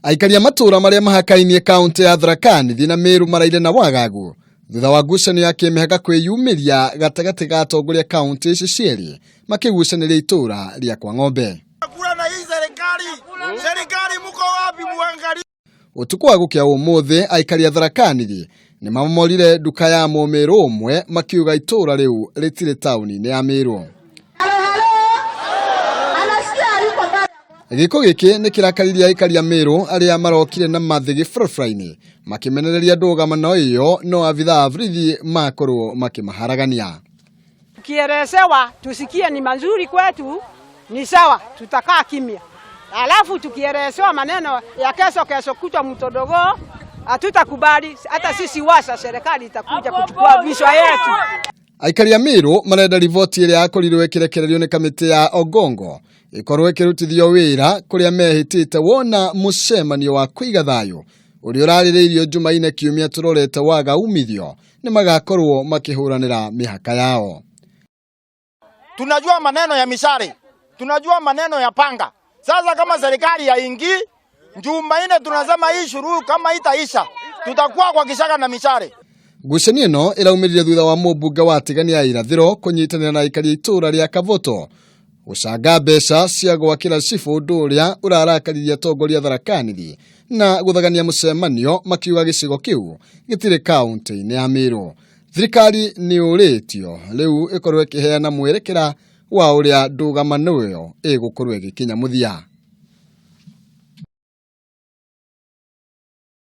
Aikari a matũũra marĩa mahakainie kaũntĩ ya Tharaka Nithi na Meru maraire na wagagu thutha wa ngucanio ya kĩmĩhaka kwĩyumĩria gatagatĩ ga atongoria kaũntĩ ici cierĩ makĩgucanĩria itũũra rĩa Kwa Ng'ombe. Kura na hii serikali. Serikali mko wapi muangalie? Ũtukũ wa gũkĩa ũmũthĩ aikari a Tharaka Nithi nĩ mamomorire nduka ya mũmĩrũ ũmwe makiuga itũũra rĩu rĩtirĩ taũni-inĩ ya Mĩrũ. Gĩko gĩkĩ nĩ kĩrakaririe aikari a Mĩrũ arĩa marokire na mathĩgĩ barabara-inĩ makĩmenereria ndũgamano ĩyo no abithaa a borithi makorwo makĩmaharagania. Tukielezewa tusikie ni mazuri kwetu, ni sawa, tutakaa kimya. Alafu tukielezewa maneno ya kesho kesho kutwa mtodogo, hatutakubali. Hata sisi wasa, serikali itakuja kuchukua vichwa yetu. Aikari a Meru marenda riboti ĩrĩa yakorirwo ĩkĩrekererio nĩ kamĩtĩ ya Ogongo ĩkorwo ĩkĩrutithio wĩra kũrĩa mehĩtĩte wona mũcemanio wa kũiga thayũ ũrĩa ũrarĩrĩirio Jumaine kiumia tũrorete waga umithio nĩ magakorwo makĩhũranĩra mĩhaka yao. Tunajua maneno ya mishale, tunajua maneno ya panga. Sasa kama serikali haingii Jumanne, tunasema hii shuruhu kama itaisha, tutakuwa kwa kishaka na mishale. Ngucanio ĩno ĩraumĩrire thutha wa mũmbunge wa Tigania ya irathĩro kũnyitanĩra na aikari a itũũra rĩa Kavoto gũcanga mbeca cia gwakĩra cibũ ũndũ ũrĩa ũrarakaririe atongoria Tharaka Nithi na gũthagania mũcemanio makiuga gĩcigo kĩu gĩtirĩ kaũntĩ-inĩ ya Meru. Thirikari nĩ ũrĩtio rĩu ĩkorwo ĩkĩheana mwerekera wa ũrĩa ndũgamano ĩyo ĩgũkorwo ĩgĩkinya mũthia.